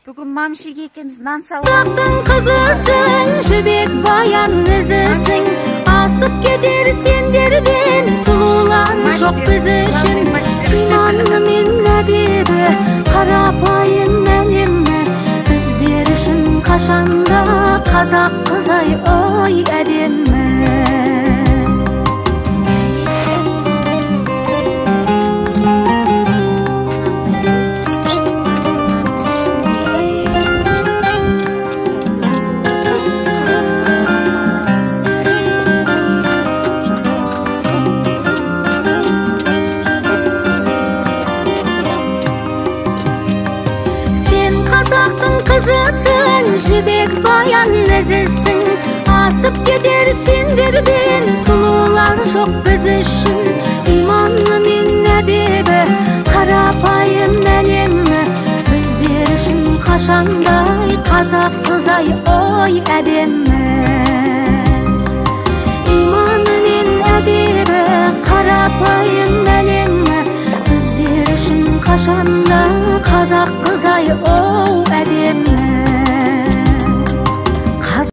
Бүгін мамшик екеуміз нан салып. Қазақтың қызысың, жібек баян ізісің, асып кетер сендерден сұлулар жоқ біз үшін. Иманы мен әдебі, қарапайым әнемі, біздер үшін қашанда қазақ қызай ой әдемі. Қызысың, жібек баян ізісің, асып кетер сендерден сұлулар жоқ біз үшін. Иманы мен әдебі, қарапайым әнемі, біздер үшін қашандай қазақ қызай ой әдемі. Иманы мен әдебі, қарапайым әнемі, біздер үшін қашанда қазақ қызай ой.